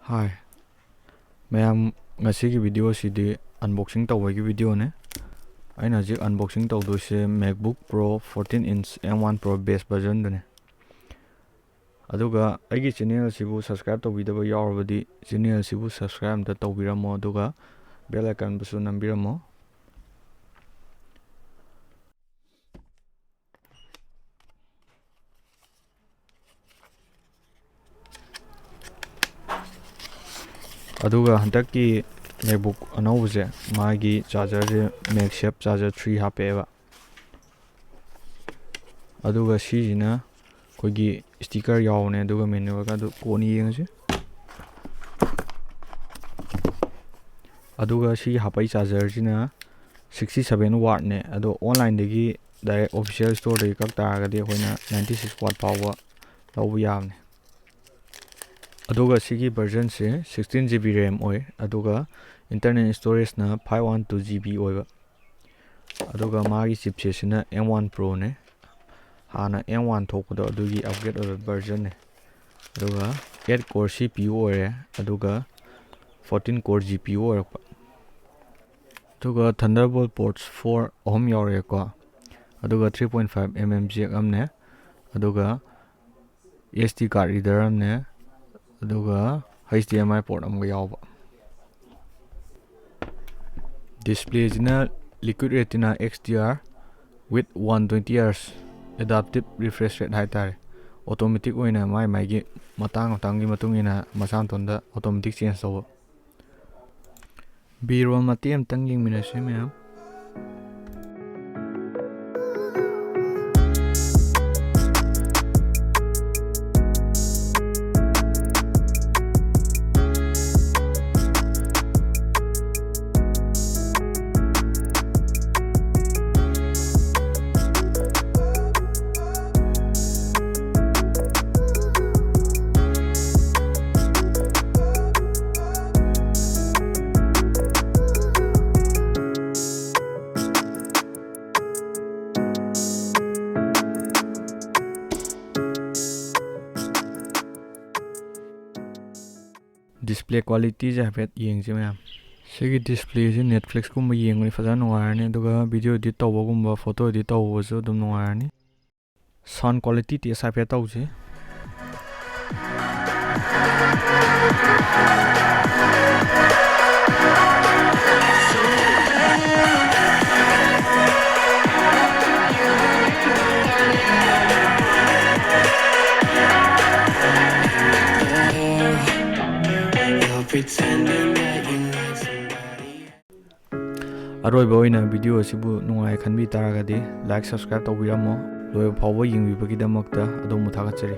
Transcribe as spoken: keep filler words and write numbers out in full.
ꯍꯥꯏ ꯃꯌꯥꯝ, ꯉꯁꯤꯒꯤ ꯚꯤꯗꯤꯑꯣꯁꯤꯗꯤ unboxing ꯇꯧꯕꯒꯤ ꯚꯤꯗꯤꯑꯣꯅꯦ꯫ ꯑꯩꯅ ꯍꯧꯖꯤꯛ unboxing ꯇꯧꯗꯣꯏꯁꯦ MacBook Pro fourteen inch M one Pro base versionꯗꯨꯅꯦ꯫ ꯑꯗꯨꯒ ꯑꯩꯒꯤ channel ꯑꯁꯤꯕꯨ subscribe ꯇꯧꯕꯤꯗꯕ ꯌꯥꯎꯔꯕꯗꯤ channel ꯑꯁꯤꯕꯨ subscribe ꯑꯝꯇ ꯇꯧꯕꯤꯔꯝꯃꯣ, ꯑꯗꯨꯒ bell iconꯕꯨꯁꯨ ꯅꯝꯕꯤꯔꯝꯃꯣ꯫ ꯑꯗꯨꯒ ꯍꯟꯗꯛꯀꯤ MacBook ꯑꯅꯧꯕꯁꯦ, ꯃꯥꯒꯤ chargerꯁꯦ MagSafe Charger three ꯍꯥꯞꯄꯛꯑꯦꯕ꯫ ꯑꯗꯨꯒ ꯁꯤꯁꯤꯅ ꯑꯩꯈꯣꯏꯒꯤ sticker ꯌꯥꯎꯕꯅꯦ, ꯑꯗꯨꯒ manualꯒ ꯑꯗꯨ ꯀꯣꯟꯅ ꯌꯦꯡꯉꯁꯤ꯫ ꯑꯗꯨꯒ ꯁꯤꯒꯤ ꯍꯥꯞꯄꯛꯏ chargerꯁꯤꯅ sixty seven wattꯅꯦ, ꯑꯗꯣ onlineꯗꯒꯤ direct official storeꯗꯒꯤ ꯀꯛ ꯇꯥꯔꯒꯗꯤ ꯑꯩꯈꯣꯏꯅ ninety six watt ꯐꯥꯎꯕ ꯂꯧꯕ ꯌꯥꯕꯅꯦ꯫ ꯑꯗꯨꯒ ꯁꯤꯒꯤ versionꯁꯦ sixteen GB RAM ꯑꯣꯏ, ꯑꯗꯨꯒ internal storageꯅ five one two GB ꯑꯣꯏꯕ꯫ ꯑꯗꯨꯒ ꯃꯥꯒꯤ chipsetꯁꯤꯅ M one Proꯅꯦ꯫ ꯍꯥꯟꯅ M one ꯊꯣꯛꯄꯗꯣ ꯑꯗꯨꯒꯤ upgrade ꯑꯣꯏꯕ versionꯅꯦ꯫ ꯑꯗꯨꯒ eight core CPU ꯑꯣꯏꯔꯦ, ꯑꯗꯨꯒ fourteen core GPU ꯑꯣꯏꯔꯛꯄ꯫ ꯑꯗꯨꯒ Thunderbolt ports four ꯑꯍꯨꯝ ꯌꯥꯎꯔꯛꯑꯦꯀꯣ꯫ ꯑꯗꯨꯒ three point five mm jack ꯑꯃꯅꯦ꯫ ꯑꯗꯨꯒ SD card reader ꯑꯃꯅꯦ꯫ ꯑꯗꯨꯒ HDMI port ꯑꯃꯒ ꯌꯥꯎꯕ꯫ Displayꯁꯤꯅ Liquid Retina XDR with one twenty Hz adaptive refresh rate ꯍꯥꯏꯇꯥꯔꯦ꯫ Automatic ꯑꯣꯏꯅ ꯃꯥꯏ ꯃꯥꯏꯒꯤ ꯃꯇꯥꯡ ꯃꯇꯥꯡꯒꯤ ꯃꯇꯨꯡ ꯏꯟꯅ ꯃꯁꯥ ꯃꯇꯣꯟꯗ automatic change ꯇꯧꯕ꯫ B-roll ꯃꯇꯦꯛ ꯑꯃꯇꯪ ꯌꯦꯡꯃꯤꯟꯅꯁꯤ ꯃꯌꯥꯝ꯫ Display qualityꯁꯦ ꯍꯥꯏꯐꯦꯠ ꯌꯦꯡꯁꯤ ꯃꯌꯥꯝ꯫ ꯁꯤꯒꯤ displayꯁꯦ Netflixꯀꯨꯝꯕ ꯌꯦꯡꯕꯗꯤ ꯐꯖꯅ ꯅꯨꯡꯉꯥꯏꯔꯅꯤ, ꯑꯗꯨꯒ video edit ꯇꯧꯕꯒꯨꯝꯕ, photo edit ꯇꯧꯕꯁꯨ ꯑꯗꯨꯝ ꯅꯨꯡꯉꯥꯏꯔꯅꯤ꯫ Sound quality test ꯍꯥꯏꯐꯦꯠ ꯇꯧꯁꯤ꯫ You're pretending that you like somebody. ꯑꯔꯣꯏꯕ ꯑꯣꯏꯅ video ꯑꯁꯤꯕꯨ ꯅꯨꯡꯉꯥꯏ ꯈꯟꯕꯤ ꯇꯥꯔꯒꯗꯤ like, subscribe ꯇꯧꯕꯤꯔꯝꯃꯣ꯫ ꯂꯣꯏꯕ ꯐꯥꯎꯕ ꯌꯦꯡꯕꯤꯕꯒꯤꯗꯃꯛꯇ ꯑꯗꯣꯝꯕꯨ ꯊꯥꯒꯠꯆꯔꯤ꯫